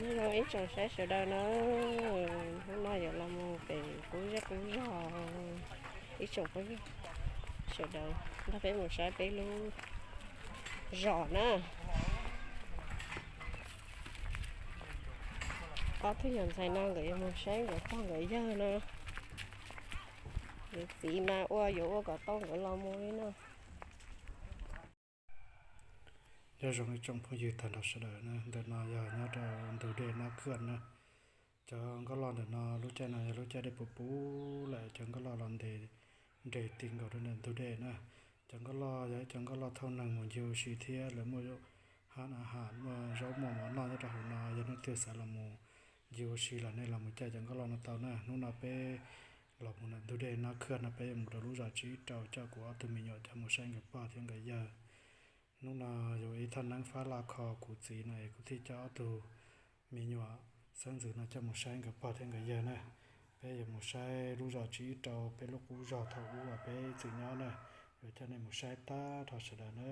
Nyob zoo ib tsoom saib sawv daws na, hnub no yuav los mus pem qub zej qub zog, ib tsoom phooj ywg sawv daws nrog peb mus saib peb lub zos na. Ob tug yawm ntxhais no nkawd yuav mus saib nkawd pog nkawd yawg no, nkawd txiv mas ua yuav ua kom tau nkawd los mus li no. Nyob zoo ib tsoom phooj ywg tag nrho sawv daws na, ntawm no yog nyob rau ntug dej Nab Khwj na. Cov nkoj loj ntawm no lub caij no yog lub caij dej puv puv lawm, cov nkoj loj los nres, nres ti nkaus rau ntawm ntug dej na. Cov nkoj loj yog ib cov nkoj loj thauj neeg mus ncig ua si thiab lawv muaj hab a has, muaj zaub muaj mov noj nyob rau hauv no. Yog leej twg xav los mus ncig ua si los nej los mus caij cov nkoj loj no tau na. Hnub no peb los mus ntawm ntug dej Nab Khwj no peb yuav mus rau lub zos Tsib Rau coj kuv ob tug me nyuam coj mus saib nkawd pog thiab nkawd yawg. Hnub no yuav ib thaj neeb fab laj kho kuv txiv no es kuv thiaj coj ob tug me nyuam xeeb ntxwv no coj mus saib nkawd pog thiab nkawd yawg na. Peb yuav mus saib lub zos Tsib Rau, peb lub qub zog thaum ub uas peb txwm nyob na, yuav coj nej mus saib tag nrho sawv daws na.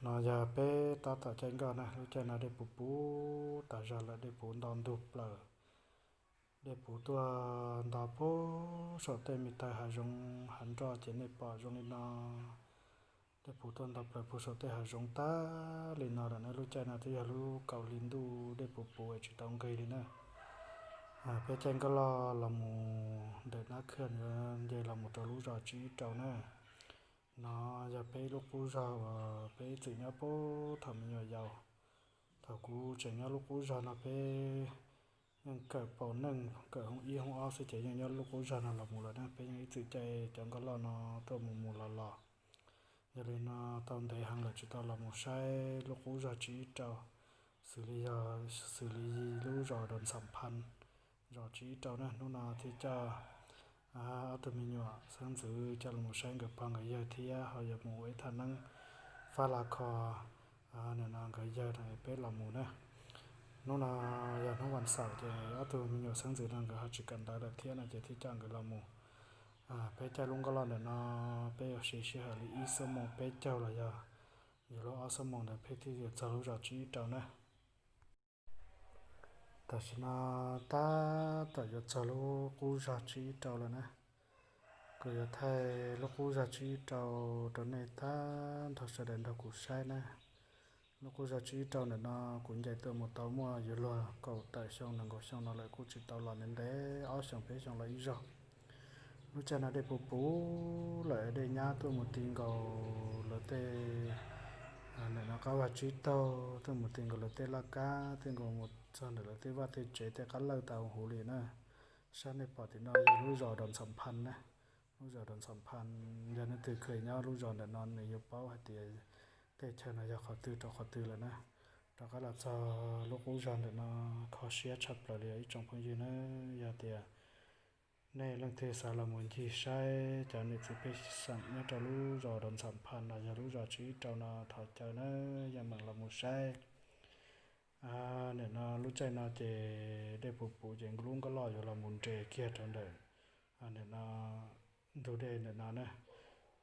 No yog peb tab tom caij nkoj na, lub caij no dej puv puv tas zog lawm, dej puv nto ntug plaws. Dej puv tuaj nto puag saum tej me taw hav zoov hav nroj ces nej pom zoo li no. Dej puv tuaj nto plaws puag saum tej hav zoov tag li no lawm na. Lub caij no twb yog lub kaum hli ntuj, dej puv puv tsis tau nqig li na. Peb caij nkoj loj los mus ntawm Nab Khwj yuav nce los mus rau lub zos Tsib Rau na. No yog peb lub qub zog uas peb ib txwm nyob puag thaum me nyuam yaus. Thaum kuv tseem nyob lub qub zog no peb yeej kawm paus neej, kawm hoob ib hoob ob xwb ces yeej nyob lub qub zog no los mus lawm na. Peb yeej ib txwm caij cov nkoj loj no tuaj mus mus los los. Yog li no tau ntev heev lawm tsis tau los mus saib lub qub zog Tsib Rau, xws li yog, xws li lub zos Doo Xam Phan, zos Tsib Rau na. Hnub no thiaj coj ob tug me nyuam xeeb ntxwv coj los mus saib nkawd pog nkawd yawg thiab ho yuav mus ua ib thaj neeb fab laj kho nim no nkawd yawg no peb los mus na. Hnub no yog hnub vas xaum ces ob tug me nyuam xeeb ntxwv no nkawd ho tsis kawm ntawv lawm thiab no ces thiaj coj nkawd los mus. Peb caij lub nkoj loj ntawm no peb yuav siv sij hawm li ib xuab moos peb caug los yog yuav luag ob xuab moos ntawd peb thiaj yuav txog lub zos Tsib Rau na. Tam sim no tab tom yuav txog lub qub zog Tsib Rau lawm na. Kuv yuav thaij lub qub zog Tsib Rau rau nej tag nrho sawv daws nrog kuv saib na. Lub qub zog Tsib Rau ntawm no kuv ncaim tuaj mus tau muaj yuav luag kaum tawm xyoo nees nkaum xyoo no lawm kuj tsis tau los ntev ntev ob xyoos peb xyoo los ib zaug. Lub caij no dej puv puv lawm, dej nyab tuaj mus ti nkaus lawv tej, nim no qab vaj tsib taug tuaj mus ti nkaus lawv tej laj kab, ti nkaus mus txog ntawm lawv tej vaj tej tsev tej qab lawj tau huv li na. Sab nej pom tim no yog lub zos Doo Xam Phan na. Lub zos Doo Xam Phan, yog leej twg kheev nyob lub zos ntawm no nws yuav paub hais tias tej chaw no yog qhov twg rau qhov twg lawm na. Rov qab los txog lub qub zog ntawm no kho siab tshaj plaws li ib tsoom phooj ywg na. Yog tias nej leej twg xav los mus ncig saib cov niam txiv pej xeem nyob rau lub zos Doo Xam Phan los yog lub zos Tsib Rau no thov caw na, yog meem los mus saib. Nim no lub caij no ces dej puv puv ces lub nkoj loj yuav los mus nres kiag rau ntawm nim no ntug dej ntawm no na.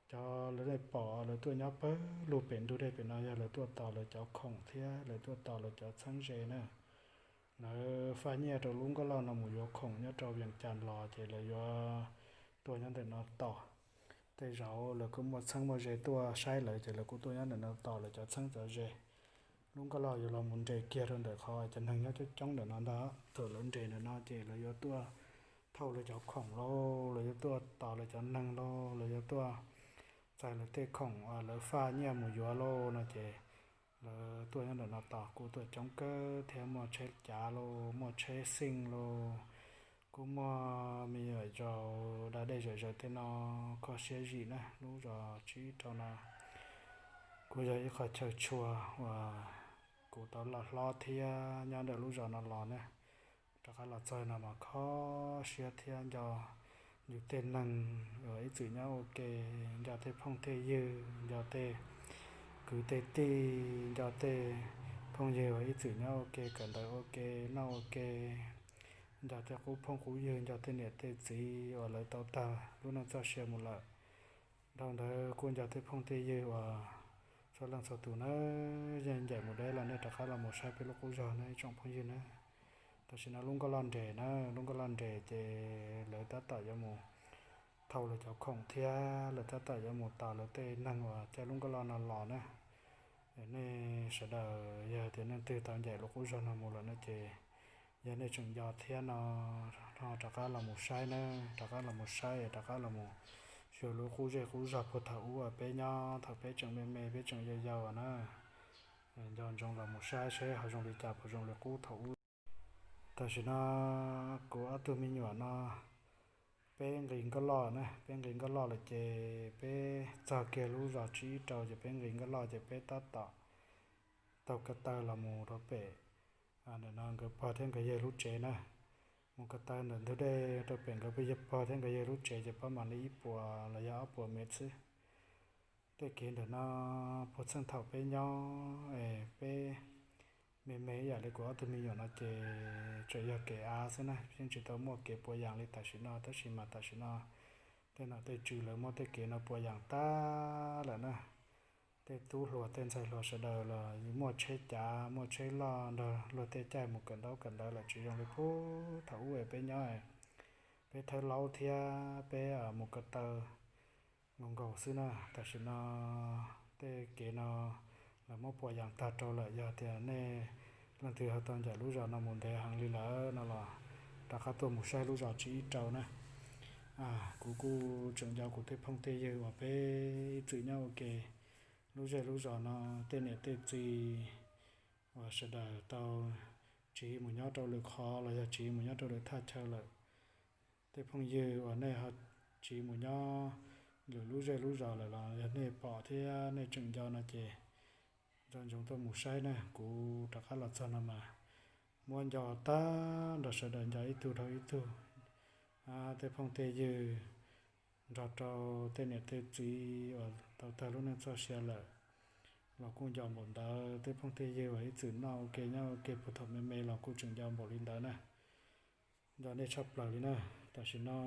Cov lawv nej pom lawv tuaj nyob pawg lug pem ntug dej pem no yog lawv tuaj tos lawv cov khoom thiab lawv tuaj tos lawv cov txheeb ze na. Lawv faj nyiaj rau lub nkoj loj no mus yuav khoom nyob rau Vias Cas los ces lawv yuav tuaj nyob ntawm no tos. Tej zaum lawv kuj muaj txheeb muaj ze tuaj saib lawv ces lawv kuj tuaj nyob ntawm no tos lawv cov txheeb cov ze. Lub nkoj loj yuav los mus nres kiag rau ntawm qhov cov neeg nyob coob coob ntawm no ntag. Thaum lawv nres ntawm no ces lawv yuav tuaj thauj lawv cov khoom lauj, lawv yuav tuaj tos lawv cov neeg lauj, lawv yuav tuaj txais lawv tej khoom lawv faj nyiaj mus yuav lauj no ces lawv tuaj nyob ntawm no tos kuj tuaj coob kawg thiab, muaj tsheb cav lauj, muaj tsheb xeej lauj, kuj muaj me nyuam yaus da dej zom zaws tej no. Kho siab zim na, lub zos Tsib Rau no kuj yog ib qho chaw tshua uas kuv tau loj hlob thiab nyob ntawm lub zos no los na. Rov qab los txog no mas kho siab thiab nco yus tej neeg uas ib txwm nyob ua ke, nco tej phooj tej ywg, nco tej kwv tej tij, nco tej phooj ywg uas ib txwm nyob ua ke kawm ntawv ua ke noj ua ke, nco tej qub phooj qub ywg, nco tej niam tej txiv uas lawv tau tag lub neej txoj sia mus lawm. Dhau ntawd kuj nco tej phooj tej ywg uas Txhua leej txhua tus na, yog ncaim mus deb los nej rov qab los mus saib peb lub qub zog na ib tsoom phooj ywg na. Tam sim no lub nkoj loj nres na, lub nkoj loj nres ces lawv tab tom yuav mus thau lawv cov khoom thiab lawv tab tom yuav mus tos lawv tej neeg uas caij lub nkoj loj no los na. Nej sawv daws yog tias leej twg tau ncaim lub qub zog no mus lawm no ces yog nej tseem nco thiab no, no rov qab los mus saib na, rov qab los mus saib, rov qab los mus xyuas lub qub zej qub zog puag thaum ub uas peb nyob thaum peb tseem me me peb tseem yau yau na. Nco ntsoov los mus saib seb ho zoo li cas, puas zoo li qub thaum ub. Tam sim no kuv ob tug me nyuam no peb nqis nkoj loj na, peb nqis nkoj loj lawm ces peb txog kiag lub zos Tsib Ib Rau ces peb nqis nkoj loj ces peb tab tom taug ko taw los mus rau pem. Ntawm no nkawd pog thiab nkawd yawg lub tsev na. Mus ko taw ntawm ntug dej rau pem nkawd pog thiab nkawd yawg lub tsev ces pab mam li ib puas los yog ob puas mev xwb. Tej kev ntawm no puag txheej thaum peb nyob es peb me me ib yam li kuv ob tug me nyuam no ces tseem yog kev av xwb na, yeej tsis tau muaj kev puas yas li tam sim no, tab sis mas tam sim no tej nom tej tswv lawv muab tej kev no puas yas tag lawm na. Tej tub hluas tej ntxhais hluas sawv daws los muaj tsheb cav muaj tsheb loj nrog luag tej caij mus kawm ntaub kawm ntawv lawm, tsis zoo li puag thaum ub es peb nyob peb thawb laub thiab peb mus ko taw nkaus nkaus xwb na. Tam sim no tej kev no lawv muab puas yas tag rau lawm, yog tias nej leej twg ho tau ncaim lub zos no mus ntev heev li lawm no los rov qab tuaj mus saib lub zos Tsib Ib Rau na. Kuv kuj tseem nco kuv tej phooj tej ywg uas peb ib txwm nyob ua ke lub zej lub zos no, tej niam tej txiv uas sawv daws tau tsiv mus nyob rau lwm qhov los yog tsiv mus nyob rau lwm thaj chaw lawm. Tej phooj ywg uas nej ho tsiv mus nyob lwm lub zej lub zos lawm los yog nej pom thiab nej tseem nco no ces nco ntsoov tuaj mus saib na. Kuv rov qab los txog no mas muab nco tag nrho sawv daws nco ib tug dhau ib tug. Tej phooj tej ywg nrog rau tej niam tej txiv uas tau tag lub neej txoj sia lawm los kuj nco npaum ntawd. Tej phooj tej ywg uas ib txwm noj ua ke nyob ua ke puag thaum me me los kuj tseem nco npaum li ntawd na. Nco nej tshaj plaws li na. Tam sim no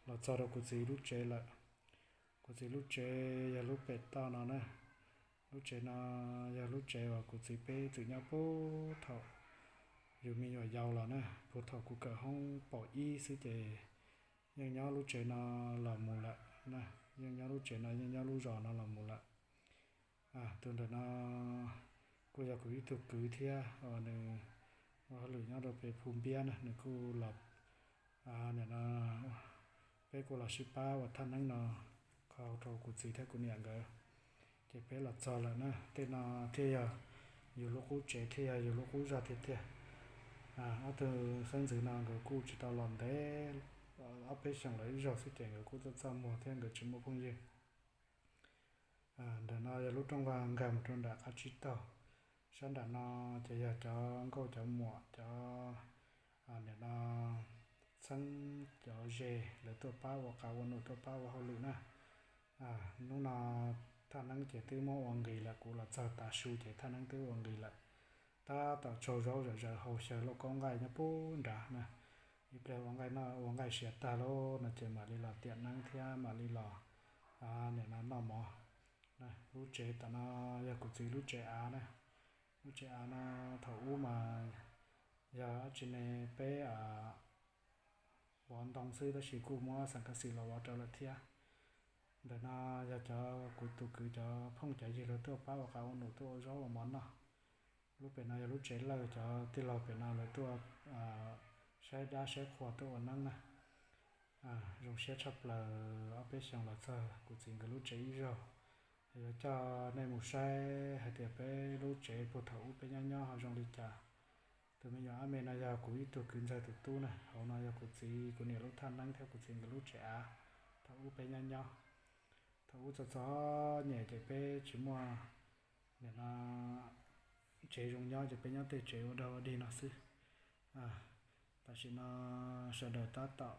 los txog rau kuv txiv lub tsev lawm. Kuv txiv lub tsev yog lub pem toj no na. Lub tsev no yog lub tsev uas kuv txiv peb txwm nyob puag thaum yus me nyuam yaus los na, puag thaum kuv kawm hoob paum ib xwb ces yeej nyob lub tsev no los mus lawm na, yeej nyob lub tsev no yeej nyob lub zos no los mus lawm. Tus ntawm no kuj yog kuv ib tug kwv thiab uas nws ua hauj lwm nyob rau pem Phu Npiab na, nws kuj los, nim no peb kuj los sib pab ua thaj neeb no qhau rau kuv txiv thiab kuv niam nkawd. Ces peb los txog lawm na, tej no thiaj yog yus lub qub tsev thiaj yog yus lub qub zog tiag tiag. Ob tug xeeb ntxwv no nkawd kuj tsis tau los ntev, ob peb xyoos lawm ib zaug xwb ces nkawd kuj txaj txaj muag thiab nkawd tsis muaj phooj ywg. Ntawm no yog lub rooj vag nkag mus rau nram qab tsib taug. Sab nram no ces yog cov nkauj cov muam cov, nim no txheeb cov ze lawv tuaj pab ua qab ua num tuaj pab ua hauj lwm na. Hnub no thaj neeb ces twb muab ua nqis lawm, kuv los txog tav su ces thaj neeb twb ua nqis lawm. Tab tom tsaug zaub zom zaws hau xyaw lauj kaub nqaij nyob puag nrad na. Ib pliag ua nqaij noj ua nqaij siav tag lauj no ces mam li los tiam neeb thiab mam li los, nim no noj mov. Lub tsev tom no yog kuv txiv lub tsev av na. Lub tsev av no thaum ub mas yog dab tsi ne, peb vov ntoo xwb tab sis kuj muab xas kas xim los vov rau lawm thiab. Ntawm no yog cov kuv tus kwv cov phooj cov ywg lawv tuaj pab ua qab ua num tuaj ua zaub ua mov noj. Lub pem no yog lub tsev lawj, cov tij laug pem no lawv tuaj saib dab saib qhua tuaj ua neeb na. Zoo siab tshaj plaws ob peb xyoos los txog kuv txiv nkawd lub tsev ib zaug. Yuav coj nej mus saib hais tias peb lub tsev puag thaum ub peb nyob nyob ho zoo li cas. Tus me nyuam ab me no yog kuv ib tug kwv ntxawg tus tub na, hauv no yog kuv txiv kuv niam lub thaj neeb thiab kuv txiv nkawd lub tsev av thaum ub peb nyob nyob. Thaum ub txom txom nyem ces peb tsis muaj nim no tsev zoo nyob ces peb nyob tej tsev ua dog ua dig no xwb. Tam sim no sawv daws tab tom